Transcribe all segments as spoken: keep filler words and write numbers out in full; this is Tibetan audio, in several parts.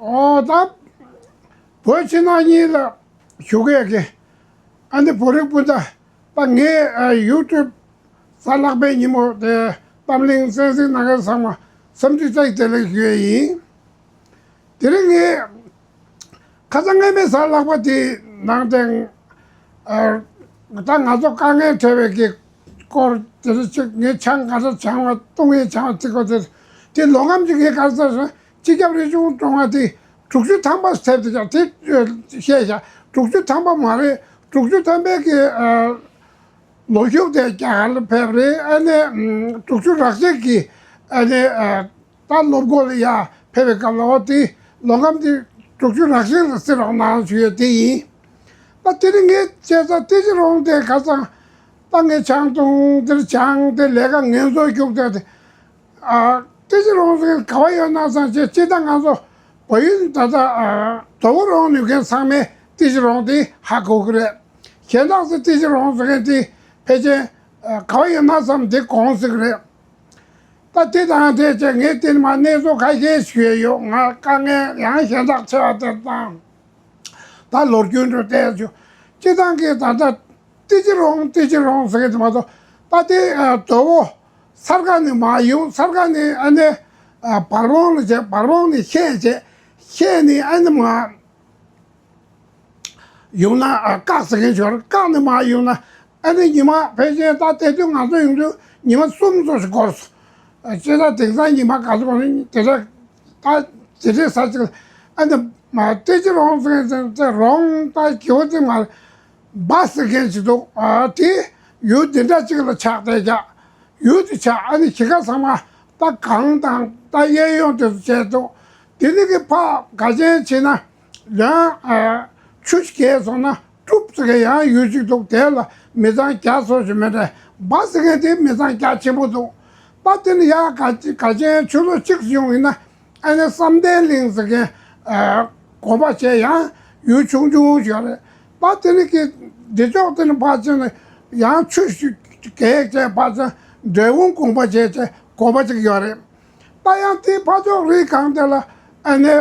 ཨོ་ད་བོད་ཕྱི་ནང་གཉིས་ལ་བཞུགས་མཁན་གྱི་ཨ་ནི་བོད་རིགས་སྤུན་ཟླ། ད་ངས་ཡུ་ཊུབ་གཟའ་ལྷག་པའི་ཉིན་མོ་དེ་གཏམ་གླེང་གསན་གཟིགས་གནང་མཁན་ཚང་མ་འཚམས་འདྲི་བཀྲ་ཤིས་བདེ་ལེགས་ཞུ་ཡས་ཡིན། དེ་རིང་ངས་ཁ་སང་སྔ་མའི་གཟའ་ལྷག་པ་དེའི་ནང་དེ་ཨ་ད་ང་ཚོ་དཀའ་ངལ་འཕྲད་པའི་གི་སྐོར་དེ་རིང་ཅིག་ངས་ཆང་ག་འདྲ་ཆང་བ་བཏུང་ཡས་ཆང་བ་ཅིག་གོ་དེ་དེ་ལོ་ངམ་ཅིག་ངས་ག་རེ་ཟེར་སོང་། སྤྱི་ཁྱབ་རི་ཆུང་གྲོང་བ་དེ་དྲུག་ཅུ་ཐམ་པ་ཐེབས་དེ་ཀྱང་དེ་བཤད་བཞག་དྲུག་ཅུ་ཐམ་པ་མ་རེད། དྲུག་ཅུ་ཐམ་པའི་གི་ཨ་ལོ་ཤུགས་དེ་རྒྱ་གར་ལ་ཕེབས་རེད། ཨ་ནི་ཨ་དྲུག་ཅུ་རག་ཤེས་ཀྱི་ཨ་ནི་ཨ་ད་སློབ་གོ་ལ་ཡ་ཕེབས་པའི་སྐབས་ལ་འོ་དེ་ལོ་ངམ་དེ་དྲུག་ཅུ་རག་ཤེས་ལ་བརྩི་རོགས་གནང་ཞུ་ཡས་དེ་ཡིན། ད་དེ་རིང་ངས་བྱས་ཙང་ཏི་ཅི་རོང་དེ་ཁ་སང་ད་ངས་ཆང་འཐུང་དེར་ཆང་དེ་ལས་ཀ་ངལ་འཚོ་རྒྱུགས་དེ་ཨ་ཏི་ཅི་རོང་ཟེར་ག་བ་ཡོད་ན་བསམ་བྱས་ཅི་ད་ང་ཚོ་བལ་ཡུལ་ད་ལྟ་ཨ་དོ་བོ་རོང་ནུས་མཁན་ཚང་མས་ཏི་ཅི་རོང་དེ་ཧ་གོ་གི་རེད། གཞན་དག་ཚོ་ཏི་ཅི་རོང་ཟེར་མཁན་དེ་ཕལ་ཆེར་ཨ་ག་བ་ཡོད་ན་བསམ་དེ་གོང་ཟེར་གི་རེད། ད་དེ་དང་དེ་བྱས་ངས་དེ་མ་གནས་ཚུལ་ཁ་ཤས་ཞུས་ཡོད། ང་དཀའ་ངལ་ཡང་གཞན་དག་ཆེ་བ་དེ་དང་། ད་ལོ་རྒྱུས་འགྲོ་བལྟས་བྱུང་། སྤྱི་བཏང་གི་ད་ལྟ་ཏི་ཅི་རོང་ཏི་ཅི་རོང་ཟེར་གི་དེ་མ་གཏོགས་ད་དེ་ཨ་དོ་བོ་སར་ཀ་ནས་མར་ཡོང་སར་ཀ་ནས་ཨ་ནེ་ཨ་བར་བོང་ལ་བྱས་བར་བོང་ནས་ཤད་བྱས་ཤད་ནས་ཨ་ནེ་མར་ཡོང་ན་ཨ་བཀག་ཟེར་མཁན་ཞོར་བཀག་ནས་མར་ཡོང་ན་ཨ་ནེ་ཉི་མ་ཕལ་ཆེར་ད་དེ་དུས་ང་ཚོ་ཡོང་དུས་ཉི་མ་གསུམ་ཙམ་ཞིག་འགོར་སོང་། ཨ་སྤྱི་ད་དེང་སང་ཉི་མ་ག་ཚོད་འགོར་ནས་དེ་འདྲ་ད་དེ་འདྲའི་ས་ཅིག་ལ་ཨ་ནེ་མ་ཏི་ཅི་རོང་ཟེར་མཁན་ཟེར་རོང་ད་གྱོད་དེ་མ་སྦ་ཟེར་མཁན་ཞིག་འདུག་ཨ་དེ་ཡུལ་འདི་འདྲ་ཅིག་ལ་ཆགས་བསྡད་ཀྱག་ཡུལ་དེ་ཆགས་ཨ་ནི་གཞིས་ཀ་ཚང་མ་ད་གངས་དང་ད་གཡས་གཡོན་དེ་ཚོ་བྱས་འདུག་དེ་ནི་གི་ཕ་ག་ཅན་བྱས་ན་ཡང་ཨ་ཆུ་ཞིག་བརྒལ་སོང་ན་ཀྲུབ་ཟེར་མཁན་ཡང་ཡུལ་ཅིག་འདུག་དེ་ལ་མི་ཚང་བརྒྱ་ཙམ་ཞིག་མེད་འདྲ། སྦ་ཟེར་མཁན་དེ་མི་ཚང་རྒྱ་ཆེན་པོ་འདུག་ད་དེ་ནི་ཡང་ག་ག་ཅན་ཆུ་ཚོད་གཅིག་ཙམ་ཡོང་ཡིན་ན། ཨ་ནི་བསམ་གཏན་གླིང་ཟེར་མཁན་ཨ་དགོན་པ་བྱས་ཡང་ཡུལ་ཆུང་ཆུང་ཞིག་ཡོད་རེད། ད་དེ་ནི་གི་འདི་ཕྱོགས་དེ་ནི་ཕར་ཕྱིན་ནས་ཡང་ཆུ་ཞིག་གེགས་བྱས་ཕར་ཕྱིན་འབྲས་སྤུངས་དགོན་པ་བྱས་བྱས་དགོན་པ་ཅིག་ཡོད་རེད། ད་ཡང་དེ་ཕར་ཕྱོགས་རི་སྒང་དེ་ལ་ཨ་ནི་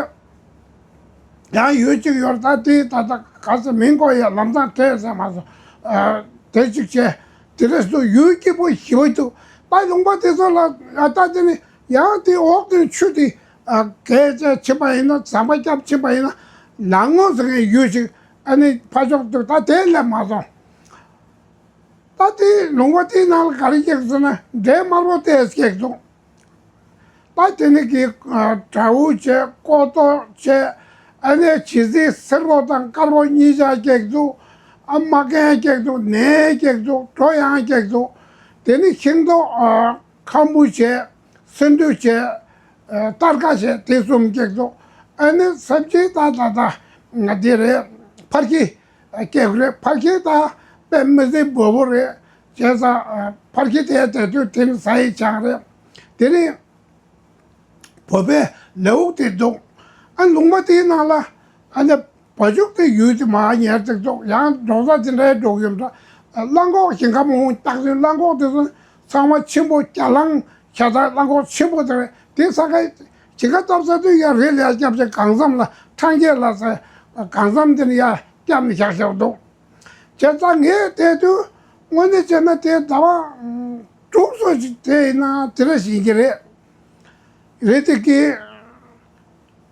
ཡང་ཡུལ་གཅིག་ཡོད་རེད། ད་དེ་ད་ལྟ་ག་ཚོད་མིང་གོ་ཡ་ལམ་སང་བྲལ་ཟེར་མ་སོང་། ཨ་དེ་གཅིག་བྱས་དེ་རེད་སུ་ཡུལ་སྐྱིད་པོ་ཞེ་པོ་འདུག་ད་ལུང་པ་དེ་ཚོ་ལ་ཨ་ད་དེ་ནི་ཡང་དེ་འོག་ཏུ་ཆུ་དེ་ཨ་གས་བྱས་ཕྱིན་པ་ཡིན་ན་ཟམ་པ་བརྒྱབ་ཕྱིན་པ་ཡིན་ན་ལང་ངོ་ཟེར་མཁན་ཡུལ་ཞིག་ཨ་ནི་ཕ་ཕྱོགས་འདུག་ད་དེ་སླེབས་མ་སོང་། ད་དེ་ལུང་པ་དེའི་ནང་ལ་ག་རེ་སྐྱེས་ཟེར་ན་འབྲས་དམར་པོ་དེ་སྐྱེས་འདུག་ད་དེ་ནི་གི་ཨ་དགྲ་བོ་བྱས་ཀོ་ཏོག་བྱས་ཨ་ནི་བྱི་ཙི་སེར་པོ་དང་དཀར་པོ་གཉིས་ཆ་སྐྱེས་འདུག་ཨ་མ་རྒན་སྐྱེས་འདུག་ནས་སྐྱེས་འདུག་གྲོ་ཡང་སྐྱེས་འདུག་དེ་ནི་ཤིང་ཏོག་ཨ་ཁམ་བུ་བྱས་སེ་འབྲུ་བྱས་ཨ་སྟར་ཀ་བྱས་དེ་གསུམ་སྐྱེས་འདུག་ཨ་ནི་སེམས་ཅན་ད་ད་ད་ང་དེ་རེད་ཕར་གྱི་སྐྱེས་རེད། ཕ་གི་ད་དཔེ་མི་སྲིད་འབོལ་པོ་རེད། བྱས་ཙང་ཕ་གི་དེ་དེ་དུས་དེ་ནི་ས་ཡི་ཆང་རེད། དེ་ནི་བོད་པའི་ལེའུ་དེ་འདུག་ཨ་ལུང་པ་དེའི་ནང་ལ་ཨ་ནི་བ་ཕྱུགས་དེ་ཡུལ་དེ་མར་ཉར་ཅིག་འདུག་ཡང་འབྲོག་ས་དེ་འདྲའི་འབྲོག་ཡོད་འདྲ། གླང་གོག་ཞིང་ཁམས་འོང་སྟག་ཅིག་གླང་གོག་དེ་ཚོ་ཚང་མ་ཆེན་པོ་སྐྱ་གླང་ཤ་སྟག་གླང་གོག་ཆེན་པོ་དེ་རེད། དེ་ས་ཁའི་ཇི་ག་བཏབ་ས་དུས་ཡར་རི་ལ་ཡར་བརྒྱབ་བྱས་གངས་ཟམ་ལ་འཕྲང་རྒྱས་ལ་ཟེར་གངས་ཟམ་དེ་ནི་ཡར་བརྒྱབ་ནས་བཞག་བཞག་འདུག་བྱས་ཙང་ངས་བལྟས་དུས་དངོས་གནས་བྱས་ན་དེ་ཟླ་བ་དྲུག་ཙམ་ཞིག་དེ་ཡིན་ན་དེ་འདྲ་ཞིག་ཡིན་གྱི་རེད། རེད་དེ་གི་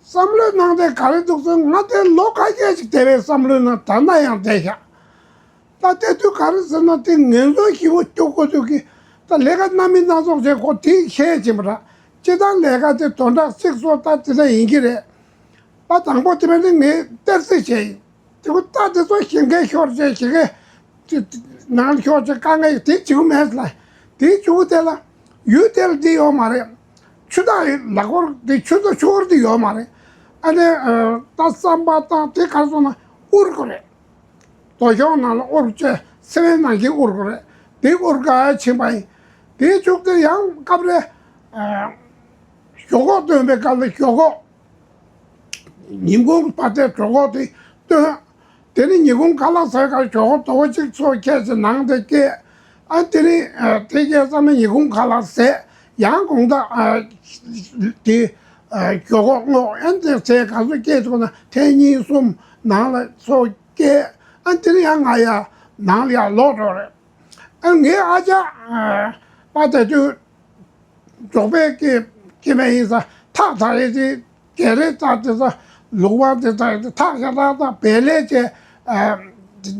བསམ་བློའི་ནང་དེ་ག་རེ་འདུག་ཟེར་ན་ང་དེ་ལོ་ཁ་ཤས་ཤིག་བསྡད་པའི་བསམ་བློའི་ནང་ད་ལྟ་ཡང་བསྡད་ཤག་ད་དེ་དུས་ག་རེ་ཟེར་ན་དེ་ངན་སོང་ཞེ་པོ་སྐྱོ་དགོས་དུས་ཀྱི་ད་ལས་ཀ་སྣ་མིན་སྣ་ཚོགས་བྱས་ཁོ་དེ་ཤེས་ཀྱིན་པ་འདྲ། སྤྱི་བཏང་ལས་ཀ་དེ་དོན་དག་གཅིག་སོགས་ད་དེ་འདྲ་ཡིན་གྱི་རེད། ད་དང་པོ་དེ་མིན་ནི་ངས་གཏེར་རྩིས་བྱས་ཡིན། དེ་ཁོ་ད་དེ་ཚོ་ཞིང་ཁའི་ཤོར་བྱས་ཞིང་ཁའི་ནང་ཤོར་བྱས་དཀའ་ངལ་དེ་བྱེད་དགོས་མེད་ལ། དེ་བྱེད་དགོས་དེ་ལ་ཡུལ་དེ་ལ་དེ་ཡོད་མ་རེད། ཆུ་དྭངས་ལ་སྐོར་དེ་ཆུ་དྭངས་ཆུ་སྐོར་དེ་ཡོད་མ་རེད། ཨ་ནི་ད་རྩམ་པ་དང་དེ་གར་སོང་ན་དབུར་དགོས་རེད། རྡོ་གཞོང་ནང་ལ་དབུར་བྱས་སེ་བའི་ནང་གི་དབུར་དགོས་རེད། དེ་དབུར་ག་ཕྱིན་པ་ཡིན། དེའི་མཇུག་དེ་ཡང་སྐབས་རེ་ཞོག་ཁོག་བཏོན་པའི་སྐབས་ལ་ཞོག་ཁོག་ཉིན་གུང་བར་དེ་ཞོག་ཁོག་དེ་བཏོན། དེ་ནི་ཉིན་གུང་ཁ་ལག་ཟས་ཀ་ཞོག་ཁོག་དོ་པོ་གཅིག་ཚོ་ཁྱེར་ཚེ་ནང་དེ་སྐྱེལ། ཨ་དེ་ནི་དེ་སྐྱེལ་ཙམ་ནས་ཉིན་གུང་ཁ་ལག་ཟས་ཡང་དགོང་དག་དེ་ ཨ་མགྱོགས་པོ་སྔོག་ཨ་ནི་དེ་ཚེ་ག་ཚོད་སྐྱེས་ཐུབ་ན་ཐེངས་གཉིས་གསུམ་ནང་ལ་ཚོ་སྐྱེས། ཨ་ནི་དེ་ནས་ཡང་ང་ཡར་ནང་ལ་ཡར་ལོག་འགྲོ་རེད། ཨ་ངའི་ཨ་ཅག་ཨ་པ་དེ་དུས་འབྲོག་པའི་སྐྱེ་སྐྱེ་དམན་ཡིན་ས་ཐག་ད་རེད་དེ་རྒྱལ་རེད་ད་དེ་ས་ལུག་པ་དེ་ད་རེད་དེ་ཐག་ཤ་ཐག་ཐག་བལ་ལས་བྱས་ཨ་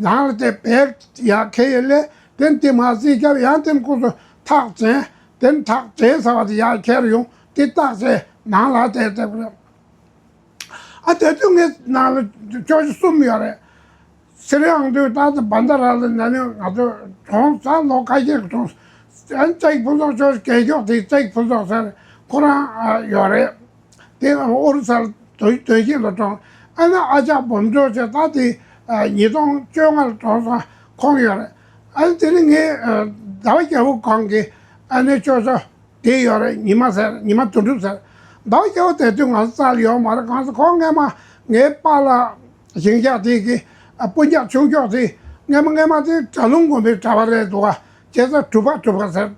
ནང་ལ་དེ་བལ་ཡར་ཁྱེར་ཡོད་ལས་དེ་དེ་མ་སྲིད་སྐྱབས་ཡང་དེ་ཁོ་ཚོ་ཐག་བྱས་དེ་ཐག་བྱས་ཟ་བ་དེ་ཡར་ཁྱེར་ཡོང་དེ་བཏགས་བྱས་ནང་ལ་དེ་དེ་རེད། ཨ་དེ་དུས་ངའི་ནང་ལ་ཅོ་ཅོ་གསུམ་ཡོད་རེད། སི་རི་ཨང་དུས་ད་ལྟ་བན་ད་ར་ལ་ན་ནི་ང་ཚོ་གྲོངས་ཚར་ལོ་ཁ་ཤས་ཀྱི་གྲོངས། ཨ་ནི་ཅེག་ཕུན་ཚོགས་ཆོས་རྒྱལ་མཆོག་དེ་ཅེག་ཕུན་ཚོགས་ཟེར་ཁོ་རང་ཨ་ཡོད་རེད། དེ་ཨུ་རུ་སུ་ལ་དོན་དོན་ཤེས་ལ་གྲོངས། ཨ་ནི་ཨ་ཅག་སྦོམ་ཆོས་ཆེ་ད་དེ་ཨ་ཉིས་སྟོང་བཅོ་ལྔ་ལ་གྲོངས་སོང་ཁོང་ཡོད་རེད། ཨ་ནི་དེ་ནི་ངའི་ཟླ་བ་རྒྱལ་པོ་གང་གི་ཨ་ནི་ཅོ་ཅོ། དེ་ཡོད་རེད། ཉི་མ་ཟེར་ཉི་མ་དོན་གྲུབ་ཟེར། ཟླ་བ་རྒྱལ་པོ་དེ་དུས་ང་ཚོ་རྩ་ལ་ཡོད་མ་རེད། གང་ཟེར་ཁོང་སྔས་མ་ངའི་པཱ་ལགས་ཞིང་གཤེགས་དེ་གི་ཨ་སྤུན་ཀྱག་ཆུང་ཀྱོག་དེ་སྔས་མ་སྔས་མ་དེ་གྲྭ་ལུང་དགོན་པའི་གྲྭ་པ་རེད་འདུག་ག་བྱས་ཙང་གྲུབ་པ་གྲུབ་པ་ཟེར།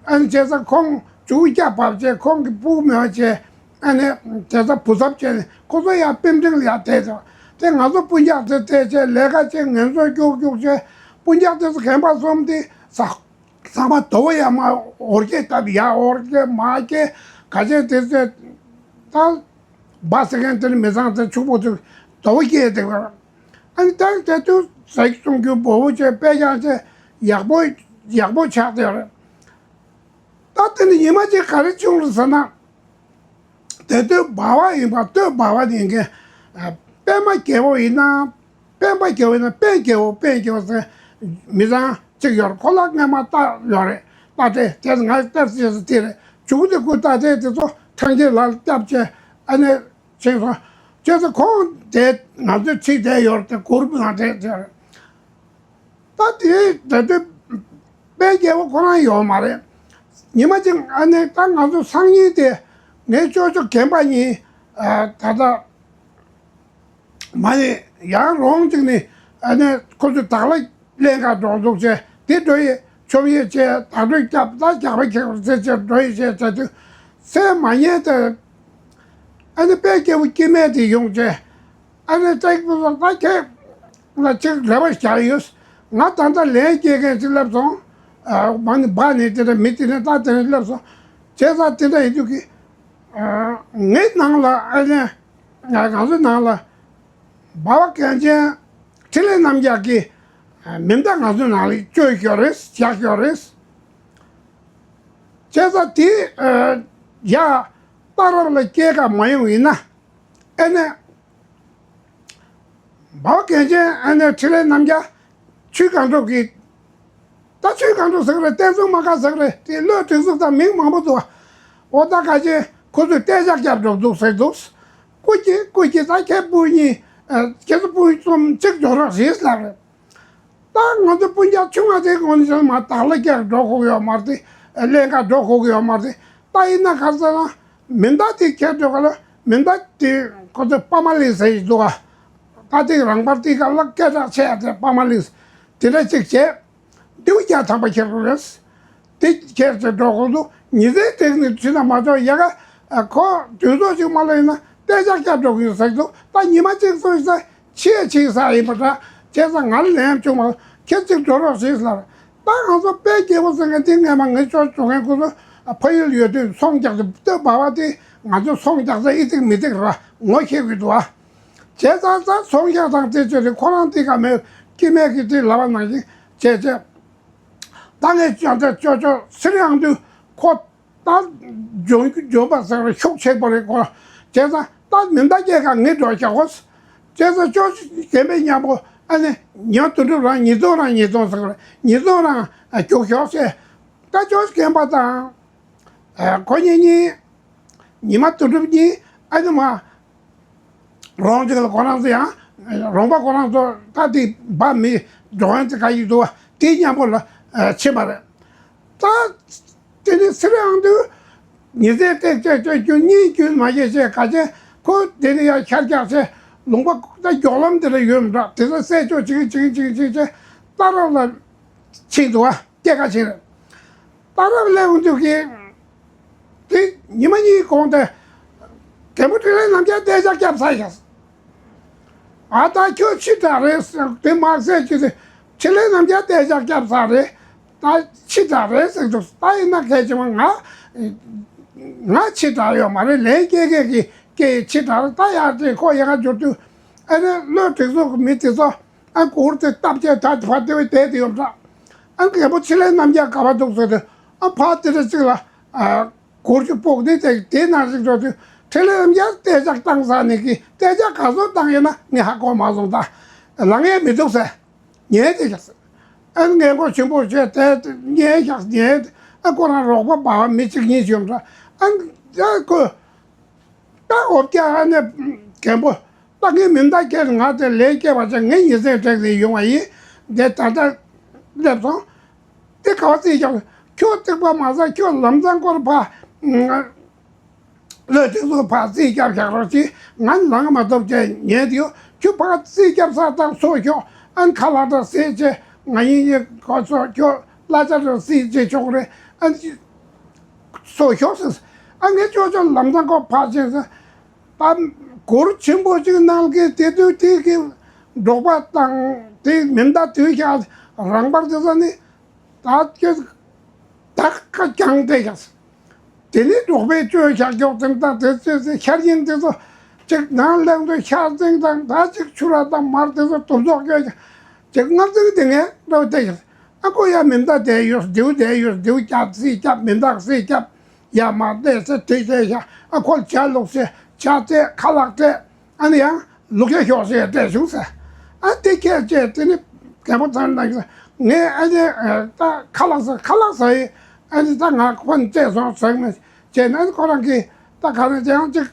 ཨ་ནི་བྱས་ཙང་ཁོང་ཇུ་སྐྱ་བབས་བྱས་ཁོང་གི་སྤུ་གུ་མེད་པ་བྱས་ཨ་ནི་བྱས་ཙང་བུ་ཚབ་བྱས་ནས་ཁོ་ཚོ་ཡང་པིན་ཀྲིང་ལ་ཡར་བསྡད་ཙང་དེ་ང་ཚོ་སྤུན་ཀྱག་དེ་བསྡད་བྱས་ལས་ཀ་བྱས་ངལ་གསོ་རྒྱུག་རྒྱུག་བྱས་སྤུན་ཀྱག་དེ་ཚོ་རྒན་པ་གསུམ་དེ་ཟ། ཚང་མ་དོ་བོ་ཡ་མ་འོར་སྐྱེ་སྟབས་ཡ་འོར་སྐྱེ་མ་སྐྱེ་ག་ཅན་དེ་ཚེ་ད་སྦ་སེ་ཀན་དེ་ནི་མི་ཚང་དེ་ཕྱུག་པོ་དེ་དོ་བོ་སྐྱེ་དེ་ག་ཨ་ནི་ད་དེ་དུས་ཟ་གི་བཙོང་རྒྱུ་འབོ་བོ་བྱས་དཔེ་ཀྱང་བྱས་ཡག་པོ་ཡག་པོ་ཆགས་དེ་རེད། ད་དེ་ནི་ཉི་མ་གཅིག་ག་རེ་བྱུང་རེད་ཟེར་ན། དེ་དུས་བ་བ་ཡིན་པ་སྟོད་བ་བ་ཡིན་མཁན། པད་མ་རྒྱལ་པོ་ཡིན་ན། པད་མ་རྒྱལ་པོ་ཡིན་ན་པད་རྒྱལ་པོ་པད་རྒྱལ་པོ་ཟེར། མི་ཚང་གཅིག་ཡོད་རེད། ཁོ་ལ་སྔས་མ་རྟ་ཡོད་རེད། རྟ་དེ་དེ་ང་རྟ་ཅེས་སུ་དེ་རེད། ཇུ་གུ་དེ་ཁོའི་རྟ་དེ་དེ་ཚོ་ཐང་ཆེན་ལ་སྐྱབས་བྱས་ཨ་ནི་ཕྱིན་སོང་། ཅེས་སུ་ཁོང་དེ་ང་ཚོའི་ཁྲིད་དེ་ཡོད་རེད། དེ་གུར་ནང་དེ་དེ་རེད། ད་དེ་ད་དེ་དཔལ་རྒྱལ་པོ་ཁོ་རང་ཡོད་མ་རེད། ཉི་མ་གཅིག་ཨ་ནེ་ད་ང་ཚོ་སང་ཉིན་དེ་ངའི་ཅོ་ཅོ་རྒན་པ་གཉིས་ད་ལྟ་མ་ནི་ཡང་རོང་གཅིག་ནས་ཨ་ནེ་ཁོ་ཚོ་དག་ལ་ལེན་ག་འགྲོ་འདུག་བྱས་དེ་འགྲོ་ཡི་ཆོམ་ཡི་བྱས་ད་འགྲོ་སྐྱབས་ད་རྒྱག་པ་ཁྱེར་ཟེར་བྱས་འགྲོ་ཡི་བྱས་བྱས་དུས་སེམས་མ་ཉན་ཏེ་ཨ་ནེ་དཔལ་རྒྱལ་པོ་སྐྱེ་དམན་དེ་ཡོང་བྱས། ཨ་ནེ་ཏྲེག་པོ་ལ་ད་ཁྱེད་ལ་ཅིག་ལས་པ་བཞག་ཡོད། ང་ད་ལྟ་ལན་སྐྱེལ་མཁན་ཅིག་སླེབས་སོང་། ཨ་མ་ནི་བ་ནི་དེ་འདྲ་མི་དེ་ནས་ད་དེ་ནས་སླེབས་སོང་། བྱས་ཙང་དེ་འདྲ་ཡིན་དུས་ཀྱི་ངའི་ནང་ལ་ཨ་ནེ་ང་ང་ཚོའི་ནང་ལ་བ་བ་གན་ཆེན་འཕྲིན་ལས་རྣམ་རྒྱལ་གྱི་མིང་བརྡ་ང་ཚོའི་ནང་ལ་བཅོས་ཡོད་རེད། བཞག་ཡོད་རེད། བྱས་ཙང་དེ་ཡ་རྟ་རབ་ལ་སྐྱེལ་ག་མ་ཡོང་ཡིན་ན་ཨ་ནེ། འབའ་རྒན་ཆེན་ཨ་ནེ་འཕྲིན་ལས་རྣམ་རྒྱལ། ཆུ་སྒང་དྲུག་གི། ད་ཆུ་སྒང་དྲུག་ཟེར་གི་རེད། བསྟན་སྲུང་མ་དགའ་ཟེར་གི་རེད། དེ་བློས་དྲན་གསུམ་དང་མིང་མང་པོ་འདུག་བ། འོ་ད་ག་ཅེ་ཁོ་ཚོས་གཏད་ཞག་བརྒྱབ་འགྲོ་འདུག་ཟེར་འདུག་སྐུ་མཁྱེན་སྐུ་མཁྱེན་ད་ཁྱེད་སྤུན་གཉིས། ཁྱེད་ཚོ་སྤུན་གསུམ་གཅིག་འགྲོ་རོགས་ཞེས་ལབ་རེད། ད་ང་ཚོ་སྤུན་ཀྱག་ཆུང་བ་དེ་ངོ་ནས་བྱས་ན་མར་དག་ལ་སྐྱེལ་འགྲོ་དགོས་ཀྱི་ཡོད་མ་རེད། ལེན་ག་འགྲོ་དགོས་ཀྱི་ཡོད་མ་རེད། ད་ཡིན་ན་ག་ཟེར་ན་མེ་མདའ་དེ་ཁྱེར་འགྲོ་ག་ལ་མེ་མདའ་དེ་ཁོ་ཚོས་པ་མ་ལིང་ཟེར་གྱི་འདུག་ག་ད་དེ་རང་དཔར་དེ་ག་ལ་སྐད་གྲགས་ཆེ་ཡ་དེ་པ་མ་ལིང་དེ་འདྲ་ཅིག་བྱས། མདེའུ་བརྒྱ་ཐམ་པ་ཁྱེར་དགོས་རེད། དེ་ཁྱེར་ཚེ་འགྲོ་དགོས་འདུག་ཉི་ཟེར་དེ་ནི་ཁྲིད་ན་མ་ཆོག་ཡ་ག་ཁོ་དུས་ཚོད་ཅིག་མ་ལོན་ན་གཏད་ཞག་བརྒྱབ་འགྲོ་གི་ཡོད་ཟེར་གྱི་འདུག་ད་ཉི་མ་གཅིག་སོང་ས་ཆེས་ཆེས་ས་ཡིན་པ་འདྲ། བྱས་ཙང་ང་ལ་ལན་བྱུང་མ་ཁྱེད་ཅིག་འགྲོ་རོགས་ཞེས་ལབ། ད་ང་ཚོ་དཔལ་རྒྱལ་པོ་ཟེར་མཁན་དེ་སྔས་མ་ངའི་ཅོ་ཅོ་མཁན་ཁོ་ཚོ་ཕ་ཡུལ་ཡོད་དུས་ཚོང་རྒྱག་དུས་སྟོད་བ་བ་དེ་ང་ཚོ་ཚོང་རྒྱག་ས་ཨི་ཐིག་མི་ཐིག་ར་ངོ་ཤེས་གི་འདུག་ཨ། བྱས་ཙང་ཙང་ཚོང་རྒྱག་སྟངས་དེ་ཅོ་རེད། ཁོ་རང་དེ་ག་མེད་སྐྱེ་དམན་གྱི་དེ་ལབ་པ་ནང་བཞིན་བྱས་བྱས། ད་ངས་ཅང་ད་ཅོ་ཅོ་སི་རི་ཨང་དུས་ཁོ་ད་ལྗོན་ལྗོན་པ་ཟེར་བ་ཤུགས་ཆེ་པོ་རེད་ཁོ། བྱས་ཙང་ད་མེ་མདའ་སྐྱེལ་ག་ངས་འགྲོ་བཞག་གོ། བྱས་ཙང་ཅོ་རྒན་པའི་མཉམ་པོ་ཨ་ནི་ཉོ་དུ་འགྲུབ་རང་ཉིས་སྟོང་རང་ཉིས་སྟོང་ཟེར་བ་ཉིས་སྟོང་རང་རྒྱུགས་ཤོག་ཟེར། ད་ཅོ་རྒན་པ་དང་ཁོ་གཉིས་གཉིས། ཉི་མ་དོན་གྲུབ་གཉིས་ཨ་ནི་མ། རོང་ཅིག་ལ་ཁོ་རང་ཚོ་ཡང་། རོང་པ་ཁོ་རང་ཚོ་ད་དེ་འབའ་མི་འགྲོ་ཡང་ཚེ་ག་ཡིག་འདུག་བ་དེའི་མཉམ་པོ་ལ་ཕྱིན་པ་རེད། ད་དེ་ནི་སི་རི་ཨང་དུ་ཉི་ཟེར་ཏེག་ཅེ་ཅེ་རྒྱུ་གཉིས་རྒྱུན་མ་བྱེད་ཅེས་ག་ཅེ་ཁོ་དེ་ནི་ཡང་ཤར་རྒྱག་ཅེ་ལུང་པ་ད་མགྱོགས་ལམ་དེ་ལ་ཡོད་མི་འདྲ་དེ་ཚོ་སེ་ཅོ་ཅིག་ཅིག་ཅིག་ཅིག་ཅེ་ཏཱ་རབ་ལ་ཕྱིན་འདུག་བ། སྐྱེ་ཁ་ཕྱིན། ཏཱ་རབ་སླེབས་འོང་དུས་ཀྱི་དེ་ཉི་མ་གཉིས་གོང་དེ་ རྒན་པོ་འཕྲིན་ལས་རྣམ་རྒྱལ་གཏན་འཇགས་བརྒྱབ་ཚར་ཤག་ཨ་ད་ཁྱོད་ཕྱི་དྲགས་རེད་ཟེར་དེ་མ་ཟེར་གྱི་དེ་འཕྲིན་ལས་རྣམ་རྒྱལ་གཏན་འཇགས་བརྒྱབ་ཚར་རེད། ད་ཕྱི་དྲགས་རེད་ཟེར་འདུག་ད་ཡིན་ན་གལ་ཆེ་བ་ང་ང་ཕྱི་དྲགས་ཡོད་མ་རེད། ལན་སྐྱེལ་མཁན་གྱི་སྐད་ཡིག་ཕྱི་དྲགས་རེད། ད་ཡར་དེ་ཁོ་ཡ་ག་འབྱོར་དུས་ཨ་ནི་བློས་སྒྲིག་འཛུགས་ཀྱི་མི་དེ་ཚོ་ཨ་གུར་དེ་སྟབས་ཀྱིས་ད་ཕར་དེ་བས་བསྡད་དེ་ཡོད་འདྲ། ཨ་རྒན་པོ་འཕྲིན་ལས་རྣམ་རྒྱལ་ག་པར་འདུག་ཟེར་དུས་ཨ་ཕར་དེ་རེ་གཅིག་ལ་ཨ། གུར་གྱི་ཕུག་ནི་དེ་དེའི་ནང་ཞིག་འགྲོ་དུས་འཕྲིན་ལས་རྣམ་རྒྱལ་གཏན་འཇགས་བཏང་ས་ནས་ཀྱི་གཏན་འཇགས་ག་ཚོད་བཏང་ཡོད་ན་ངས་ཧ་གོ་མ་སོང་། ད་ལངས་ཡས་མི་འདུག་ཟེར་ཉན་དེ་ཤག་ཨ་ནི་ངས་མགོ་ཆེན་པོ་བྱས་དེ་ཉན་ཤག་ཉན་ཨ་ཁོ་རང་རོགས་པ་བ་མི་གཅིག་གཉིས་བྱུང་འདྲ། ཨ་ནི་ཨ་ཁོ་ད་འོ་བརྒྱ་ཨ་ནི་རྒན་པོ་ད་ངས་མི་མདའ་ཁྱེར་ང་དེ་ལས་སྐྱེས་པ་ཅན་ངའི་ཉིན་མཚན་དྲེགས་ནས་ཡོང་བ་ཡིན། འདི་ད་ལྟ་སླེབས་སོང་། དེ་ག་བ་རྩིས་རྒྱག་ཁྱོད་རྩིག་པ་མ་ཟ་ཁྱོད་ལམ་སང་སྐོར་ཕ། ལོས་དེ་ཚོ་ཕ་རྩིས་རྒྱབ་བཞག་རོགས་གྱིས་ང་ལངས་མ་ཐུབ་ཅེས་ཉན་དེ་ཡོད། ཁྱོད་ཕ་རྩིས་རྒྱབ་ས་དང་སོ་ཤོག་ཨན་ཁ་ལག་དང་ཟས་ཅེས་ང་ཡིན་ཡིན་གོ་ཚོ་ཁྱོད་གླ་ཆ་དང་རྩིས་ཅེས་ཆོག་རེད། ཨན་སོ་ཤོག་ཟེར། ཨ་ངས་ཅོ་ཅོ་ལམ་སང་སྐོར་ཕ་ཅེས་ཟེར། ད་གུར་ཆེན་པོ་གཅིག་ནང་གི་དེ་དུས་དེ་གི་འབྲོག་པ་དང་དེ་མི་མདའ་དུས་ཤག་རང་པར་དེ་ཚོ་ནི་ད་ཁྱོད་ད་ཁ་རྐྱང་དེ་ཤག་དེ་ནི་འབྲོག་པའི་བཅོས་ཤག་མགྱོགས་དེ་དང་དེ་ཚོས་ཚེ་ཤར་ཡིན་དེ་ཚོ་གཅིག་ནང་གླེང་དུ་ཤར་འཛིང་དང་ད་གཅིག་ཆུ་ར་དང་མར་དེ་ཚོ་དུམ་ཚོགས་སྐྱོད་ཀྱང་གཅིག་སྔར་འཛིང་དེ་ངས་འགྲོ་དེ་ཤག་ཨ་ཁོ་ཡ་མི་མདའ་དེ་ཡོད་དེའུ་དེ་ཡོད་དེའུ་རྒྱབ་རྩིས་རྒྱབ་མི་མདའ་རྩིས་རྒྱབ། ཡར་མར་བལྟས་ཚེ་དེ་བལྟས་ཤག་ཨ་ཁོ་ཇ་བླུགས་ཚེ་ཇ་བལྟས་ཁ་ལག་བལྟས། ཨ་ནི་ཡང་ལུག་ཁྱ་ཤོག་ཟེར་བལྟས་བྱུང་ཟེར། ཨ་དེ་ཁྱེད་ཅེས་དེ་ནི་རྒན་པོ་ཚང་ལ་ངས་ཨ་ནི་ད་ཁ་ལག་ཟ་ཁ་ལག་ཟ་ཡི་ཨ་ནི་ད་ང་ཁོ་ནི་བལྟས་སོང་ཟེར་ནས་བྱས་ན་ཨ་ནི་ཁོ་རང་གིས་ད་ག་ནས་ཅང་ཅིག་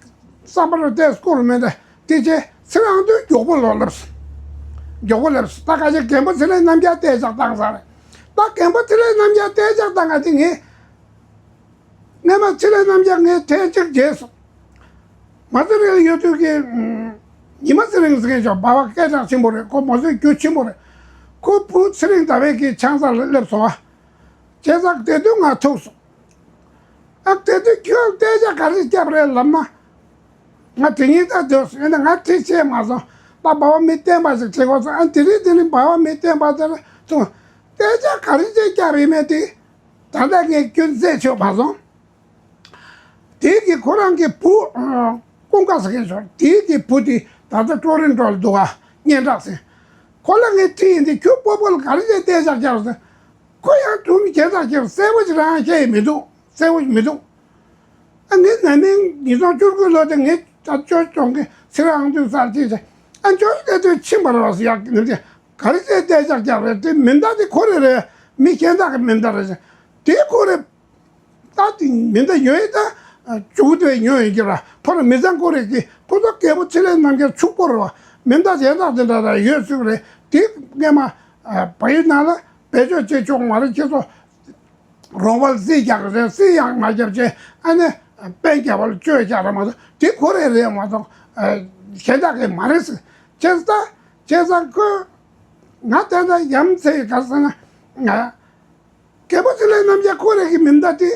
བསམ་པ་རུ་བལྟས་སྐོར་མེད་དེ་དེ་ཅེས་ཚེ་རང་དུས་མགྱོགས་པོ་ལོག་ལབ་སོང་། མགྱོགས་པོ་ལབ་སོང་། ད་ག་ཅིག་རྒན་པོ་ཚེ་ལས་རྣམ་རྒྱལ་བལྟས་ཅག་བཏང་ས་རེད། ད་རྒན་པོ་ཚེ་ལས་རྣམ་རྒྱལ་བལྟས་ཅག་བཏང་ང་དེ་ངས། སྔས་མ་ཚེ་རིང་རྣམ་རྒྱལ་ངས་ཐེངས་གཅིག་མཇལ་སོང་། མ་ཚེ་རིང་ཡོད་དུས་ཀྱི་ཉི་མ་ཚེ་རིང་ཟེར་མཁན་ཅིག་འབའ་བ་སྐད་གྲགས་ཆེན་པོ་རེད། ཁོ་མ་ཚོད་རྒྱུ་ཆེན་པོ་རེད། ཁོ་བུ་ཚེ་རིང་ཟླ་བའི་གི་ཆང་ས་ལ་སླེབས་སོང་བ། བྱས་ཙང་དེ་དུས་ང་ཐུག་སོང་། ཨ་དེ་དུས་ཁྱོད་སྐད་ཆ་ག་རེ་བརྒྱབ་རེད་ལབ་ན། ང་དེ་ཉིད་ད་སྡོད་སོང་ཡིན་ན་ང་དེ་བྱས་མ་སོང་། ད་འབའ་བ་མི་བསྟན་པ་ཞིག་བྱེད་དགོས་སོང་། ཨ་དེ་རིང་དེ་རིང་འབའ་བ་མི་བསྟན་པ་དེ་ལ་ཐུག་སྐད་ཆ་ག་རེ་བྱས་བརྒྱབ་ཡིན་མེད་དེ། ད་ལྟ་ངས་སྐྱོན་བཙལ་ཆོག་མ་སོང་། དེའི་གི་ཁོ་རང་གི་བུ། ཀུན་དགའ་ཟེར་མཁན་ཞོར་དེའི་གི་བུ་དེ་ད་ལྟ་ཀྲོ་རིན་ཀྲོ་ལ་འདུག་ག་སྙན་གྲགས་ཟེར། ཁོ་ལ་ངས་དྲིས་ཡིན་དེ་ཁྱོད་སྤོ་བོ་ལ་ག་རེ་བྱས་བལྟས་བཞག་རྒྱག་ཟེར། ཁོ་ཡང་དུམ་བྱས་བཞག་རྒྱག་གསལ་པོ་ཞིག་རང་བཤད་ཡི་མི་འདུག་གསལ་པོ་ཞིག་མི་འདུག་ཨ་ངས་ན་ནིང་ཉིས་སྟོང་བཅུ་དགུ་ལོ་དེ་ངས་ད་ཅོ་ཅོང་གི་ཚེ་རང་དུས་སར་ཅིག་བྱས་ཨ་ཅོ་ཅོ་དེ་དུས་ཕྱིན་པ་རེད་བ་ཟེར་ཡག་གི་ནི་དེ་ག་རེ་བྱས་བལྟས་བཞག་རྒྱག་རེད། དེ་མི་འདའ་དེ་ཁོ་རེ་རེད། མི་གཞན་དག་གི་མི་འདའ་རེད་ཟེར། དེ་ཁོ་རེ། ད་དེ་མི་འདའ་ཡོད་ད། ཅུ་དེ་ཉོ་ཡོད་ཀྱི་ར་ཕོ་ར་མི་ཚང་ཁོ་རེ་གི་ཁོ་ཚོ་རྒད་པོ་ཚེ་ལས་རྣམ་རྒྱལ་ཕྱུག་པོ་རེད་བ། མི་འདའ་གཞན་དག་དེ་འདྲ་ར་ཡོད་ཚུལ་རེད། དེ་སྔས་མ་བལ་ཡུལ་ནང་ལ་བེད་སྤྱོད་བྱེད་ཆོག་མ་རེད། ཁྱེད་ཚོ། རོགས་པ་ལ་རྩིས་རྒྱག་རེད། རྩིས་ཡང་མ་རྒྱབ་བྱས་ཨ་ནི་དཔལ་རྒྱལ་བ་ལ་བཅོལ་རྒྱག་རེད་མ་གཏོགས་དེ་ཁོ་རེ་རེད་མ་གཏོགས་གཞན་དག་གི་མ་རེད་ཟེར། བྱས་ཙང་བྱས་ཙང་ཁོས་ང་དེ་ལྟར་ཡ་མཚན་ག་ཟེར་ན་ང་རྒད་པོ་ཚེ་ལས་རྣམ་རྒྱལ་ཁོ་རེ་གི་མི་འདའ་དེ།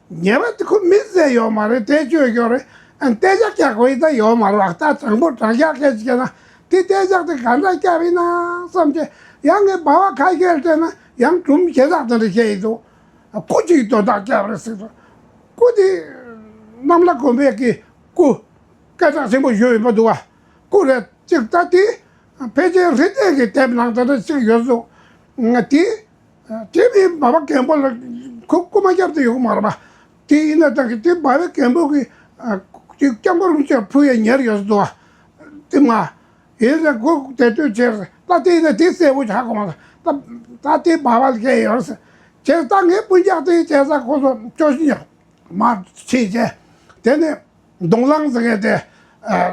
ཉེས་པ་དེ་ཁོ་མི་བཟས་ཡོད་མ་རེད། དེ་བཅོས་ཡོད་རེད། ཨ་གཏན་འཇགས་རྒྱག་དགོས་ཡིན་ད་ཡོད་མ་རེད་བ། ད་དྲང་པོ་དྲང་བཞག་སྐད་ཅིག་བཤད་ན་དེ་གཏན་འཇགས་དེ་ག་འདྲ་བརྒྱབ་ཡིན་ན་བསམ་བྱས་ཡང་ངས་འབའ་བ་ཁ་ཤས་སྤྲད་ན་ཡང་སྒྲུང་ཞེ་དྲག་དེ་འདྲ་བཤད་ཡིན་འདུག་སྐུ་གཅིག་དོན་དག་བརྒྱབ་རེད་ཟེར་འདུག་སྐུ་དེ་གནམ་ལྷ་དགོན་པའི་གི་སྐུ་སྐད་གྲགས་ཆེན་པོ་ཞིག་ཡོད་པ་འདུག་བ། སྐུ་རེད་ཅིག་ད་དེ་ཕལ་ཆེར་རི་ལྡེ་གི་དེབ་ནང་དེ་འདྲ་ཅིག་ཡོད་འདུག་ང་དེ། དེ་མིན་འབའ་བ་རྒན་པོ་ལ་ཁོ་རྐུ་མ་བརྒྱབ་སྟེ་ཡོད་མ་རེད་པ། དེ་ཡིན་ན་ད་གི་དེ་འབའ་བའི་རྒན་པོ་གི་ཅིག་སྐྱབས་མགོན་རིན་པོ་ཆེ་ཕུལ་ཡས་ཉེར་ཡོད་ཟེར་འདུག་བ། དེ་མ་ཡིན་ཟེར་ཁོ་དེ་དུས་བྱས་ད་དེ་ཡིན་ན་དེ་གསལ་པོ་ཆགས་གོ་མ་ད་ད་དེ་འབའ་བ་ལ་བཤད་ཡོད་ཟེར་བྱས་ད་ངས་སྤུན་ཀྱག་དེ་བྱས་ས་ཁོ་ཚོ་ཅོ་ཤི་ཉག་མ་ཕྱིན་བྱས་དེ་ནས་གདོང་ལང་ཟེར་མཁན་དེ་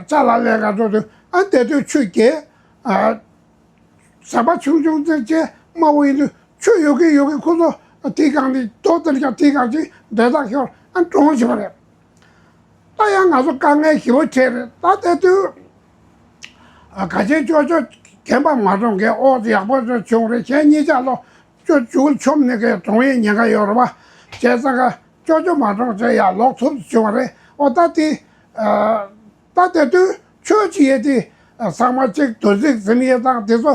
ཅ་ལག་ལས་ཀ་འགྲོ་དུས་ཨ་དེ་དུས་ཆུ་རྐྱལ། ཟམ་པ་ཆུང་ཆུང་ཙེ་ཅེ་དམའ་བོ་ཡིན་དུས་ཆུ་ཡོད་གི་ཡོད་གི་ཁོ་ཚོ་དེའི་སྒང་ནས་རྡོ་དེར་ཀྱང་དེའི་སྒང་ཅིག་འབྲེལ་ཐག་ཤོར་ཨ་གྲོངས་ཤི་བ་རེད། ད་ཡང་ང་ཚོ་དཀའ་ངལ་ཞེ་པོ་འཕྲད་རེད། ད་དེ་དུས་ག་ཅན་ཅོ་ཅོ་རྒན་པ་མ་གྲོངས་མཁན་ཨོ་ཙི་ཡག་པོ་ཅོ་བྱུང་རེད། ཁྱེད་གཉིས་ཆ་ལོ་ཅོ་ཅུ་ཆོམ་ནས་གས་གྲོངས་ཡས་ཉེན་ཁ་ཡོད་རེད་བ། བྱས་ཙང་ག་ཅོ་ཅོ་མ་གྲོངས་བྱས་ཡ་ལོག་ཐུབ་བྱུང་བ་རེད། ཨོ་ད་དེ། ཨ། ད་དེ་དུས་ཆོས་བྱེད་ཡས་དེ། ཨ། ཚང་མ་གཅིག་དོན་གཟིགས་ཟིན་ཡས་དང་དེ་ཚོ་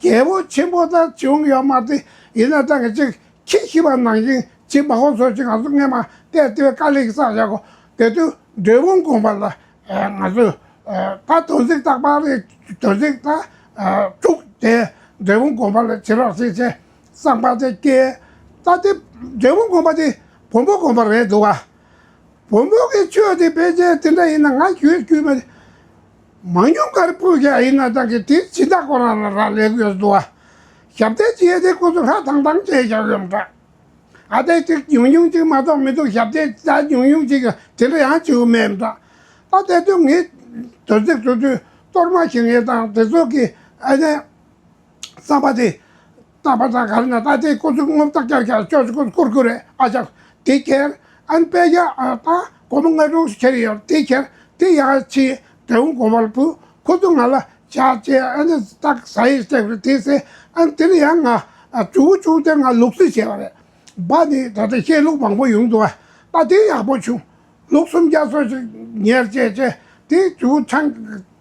རྒྱལ་པོ་ཆེན་པོ་དང་བྱུང་ཡོད་མ་རེད། ཡིན་ན་ད་གི་གཅིག་ཁྱི་ཤི་བ་ནང་བཞིན་བྱེད་མ་ཧོ་ཚོ་ཅིག་ང་ཚོ་སྔས་མ་བལྟས་བལྟས་དཀའ་ལས་བསགས་བཞག་གོ། དེ་དུས་འབྲས་སྤུངས་དགོན་པ་ལ། ཨ། ང་ཚོས། ཨ། ད་དོན་གཟིགས་རྟག་པར་རེད། དོན་གཟིགས་ད། ཨ། དྲུག་དེ་འབྲས་སྤུངས་དགོན་པ་ལ་བྱེད་རོགས་ཞེས་བྱས་བསམ་པ་དེ་སྐྱེས། ད་དེ་འབྲས་སྤུངས་དགོན་པ་དེ་བོན་པོ་དགོན་པ་རེད་འདུག་བ། བོན་པོ་གི་ཆོས་དེ་ཕལ་ཆེར་དེ་འདྲ་ཡིན་ན་ང་རྒྱུས་རྒྱུས་མ། མང་ཉུང་ག་རེ་ཕུལ་ཀྱང་ཡིན་ན་ད་གི་དེ་སྦྱིན་བདག་ཁོ་རང་ལ་རག་ལས་ཀྱི་ཡོད་འདུག་བ། ཞབས་བརྟན་བྱེད་ཡས་དེ་ཁོ་ཚོ་ཧྲ་ཐང་ཐང་བྱས་བཞག་ཡོད་འདྲ། ཨ། དེ་ཅིག་ཉུང་ཉུང་ཅིག་མ་གཏོགས་མི་འདུག། ཞབས་བརྟན་ད་ཉུང་ཉུང་ཅིག་དེ་འདྲ་ཡང་བྱེད་དགོས་མེད་འདྲ། ད་དེ་དུས་ངས་དོན་གཟིགས་ཚོ་དུས་གཏོར་མ་བྱེད་ངེས་དང་དེ་ཚོ་གི། ཨ་ནི། བསམ་པ་དེ། བསམ་པ་དང་ག་རེ་ན་ད་དེ་ཁོ་ཚོ་རྔུལ་ཐག་རྒྱག་རྒྱག་ཅོག་ཅོག་ཁོ་ཚོ་བསྐུར་དགོས་རེད། ཨ་ཅག་དེ་ཁྱེར། ཨ་ནི་དཔེ་ཡ། ཨ། ད་སྒོར་མོ་ལྔ་དྲུག་ཁྱེར་ཡོད། དེ་ཁྱེར། དེ་ཡ་ཕྱི་འབྲས་སྤུངས་དགོན་པ་ལ་ཕུལ། ཁོ་ཚོ་ང་ལ་ཇ་བཅས། ཨ་ནི་སྟག་ཟ་ཡི་སྟེགས་རེད་དེ་ཟེར། ཨ་ནི་དེ་ནས་ཡང་ང་། ཨ། མཇུག་མཇུག་དེ་ང་ལུག་རྫི་བྱས་པ་རེད། བ་ནི་ད་ལྟ་བཤད་ལུགས་མང་པོ་ཡོང་འདུག་བ། ད་དེ་ཡག་པོ་བྱུང་། ལུག་སུམ་བརྒྱ་སོ་ཞིག་ཉར་བྱས་བྱས། དེ་མཇུག་ཆང་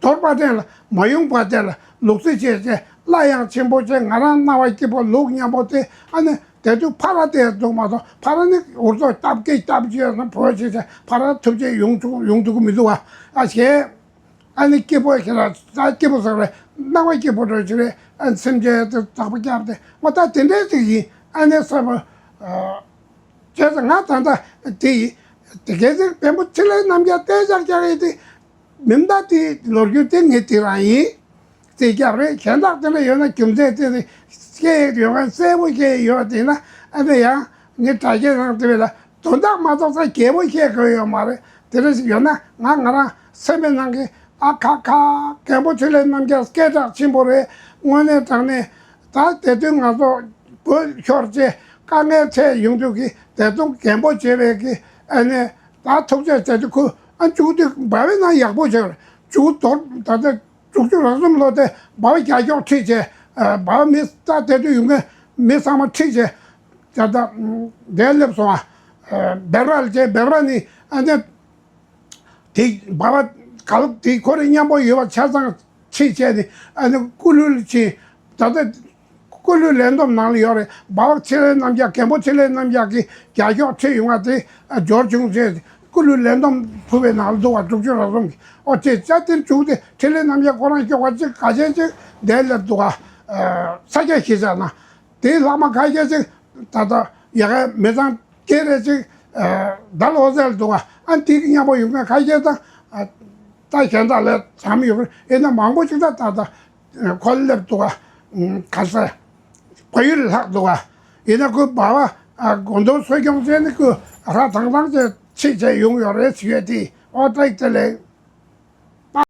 དོར་པ་དེ་ལ་མ་ཡོང་པ་དེ་ལ་ལུག་རྫི་བྱས་བྱས། སླ་ཡང་ཆེན་པོ་བྱས། ང་རང་སྣང་བ་སྐྱིད་པོ་ལུག་མཉམ་པོ་དེ། ཨ་ནི་དེ་དུས་ཕ་ར་དེ་འདུག་མ་གཏོགས། ཕ་ར་ནི་འུར་ཚོགས་སྟབས་ཀྱིས་སྟབས་ཀྱིས་ཡོད་ན་བོད་བྱས་བྱས་ཕ་ར་ཐུབ་ཆེ་ཡོང་ཐུབ་ཡོང་ཐུབ་ཀྱི་མི་འདུག་བ། ཨ་ཞེས། ཨ་ནི་སྐྱིད་པོ་ཞིག་ལ། ད་སྐྱིད་པོ་ཟེར་བས་སྣང་བ་སྐྱིད་པོ་འདྲ་ཞིག་རེད། ཨ་ནི་སེམས་ཅན་དེ་དག་པོ་སྐྱབས་ཏེ། འོ་ད་དེ་འདྲའི་ཅིག་ཡིན། ཨ་ནི་ས་བོ། ཨ། བྱས་ཙང་ང་ད་ལྟ་དེ་ཡིན། དེ་གལ་སྲིད་བོན་པོ་འཕྲིན་ལས་རྣམ་རྒྱལ་གཏན་འཇགས་རྒྱག་ཡས་དེ་མིན་ད། དེ་ལོ་རྒྱུས་དེ་ངས་དེ་རང་ཡིན། དེ་སྐྱབས་རེད། གཞན་དག་དེ་འདྲ་ཡོད་ན་རྒྱུ་མཚན་དེ་ནི་སྐྱེ་ཡས་ཡོད་མཁན་གསལ་པོ་སྐྱེ་ཡོད་དེ་ན། ཨ་ནི་ཡང་ངས་དྲ་རྒྱའི་ནང་དེ་བས་ལ། དོན་དག་མ་རྫོགས་ས་རྒྱས་པོ་བཤད་དགོས་ཡོད་མ་རེད། དེ་འདྲ་ཞིག་ཡོད་ན་ང་ང་རང་སེམས་པའི་ནང་གི། ཨ་ཁ་ཁ། མགོན་པོ་འཕྲིན་ལས་རྣམ་རྒྱལ་སྐད་གྲགས་ཆེན་པོ་རེད། དངོས་གནས་དྲང་གནས། ད་དེ་དུས་ང་ཚོ་བོད་ཤོར་རྗེས་དཀའ་ངལ་འཕྲད་ཡོང་དུས་ཀྱི་དེ་དུས་མགོན་པོ་བྱེད་པའི་གི། ཨ་ནི་ད་ཐུགས་རྗེ་ཆེ། དེ་དུས་ཁོ། ཨ། མཇུག་དེ་འབའ་བའི་ནང་ཡག་པོ་བྱས། མཇུག་དོར། ད་ལྟ་དྲུག་ཅུ་རེ་གསུམ་ལོ་དེ་འབའ་བ་རྒྱ་སྐྱོགས་ཁྲིད་བྱས། ཨ། འབའ་བ་མི་ད་དེ་དུས་ཡོང་མཁན་མི་ཚང་མ་ཁྲིད་བྱས། ད་ལྟ་འདིར་སླེབས་སོང་བ། ཨ། སྦེ་ར་ལ་བྱས། སྦེ་ར་ནི། ཨ་ནི་དེ་འབའ་བ་ག་ལ་དེ་ཁོ་རེ་མཉམ་པོ་ཡོད་པ་ཆ་ཚང་ཁྲིད་བྱས་ནི། ཨ་ནི་སྐུ་ལུས་ལ་ཕྱིན། ད་ལྟ་སྐུ་ལུས་ལས་བསྡོམས་ནང་ལ་ཡོད་རེད། འབའ་བ་འཕྲིན་ལས་རྣམ་རྒྱལ། མགོན་པོ་འཕྲིན་ལས་རྣམ་རྒྱལ་གྱི་རྒྱ་སྐྱོགས་ཁྲིད་ཡོང་བ་དེ། ཨ། འབྱོར་བྱུང་ཟེར། སྐུ་ལུས་ལས་བསྡོམས་ཕུལ་བའི་ནང་ལ་འདུག་བ། དྲུག་ཅུ་རེ་གསུམ་གྱི། ཨོ་དེ་ཅག་དེ་མཇུག་དེ་འཕྲིན་ལས་རྣམ་རྒྱལ་ཁོ་རང་སྐྱོ་བ་ཅིག་ག་ཅན་ཅིག་འདིར་སླེབས་འདུག་བ། ཨ། ས་སྐྱ་གཞིས་ཆགས་ན། དེའི་ལྷག་མ་ཁ་ཤས་ཅིག་ད་ལྟ་ཡ་གའི་མི་ཚང་སྐྱེ་རེ་ཅིག་ཨ། ད་ལོ་ཟེར་འདུག་བ། ཨ། དེ་གི་མཉམ་པོ་ཡོང་མཁན་ཁ་ཤས་དང་། ཨ། ད་གཞན་དག་ལས་བྱམས་ཡོད་པ་ཡིན་ན་མང་པོ་ཅིག་ད་ད་ད་ཁོ་སླེབས་འདུག་བ། ག་ས་བལ་ཡུལ་ལྷག་འདུག་བ། ཡིན་ན་ཁོའི་འབའ་བ། ཨ། དགོན་དུ་གསོ་སྐྱོང་བྱས་ནས་ཁོ་ཧྲ་ཐང་ཐང་བྱས་ཁྲིད་བྱས་ཡོང་ཡོད་རེད་ཟེར་ཡོད་དེ། ཨོ་ཏྲེག་དེ་ལས་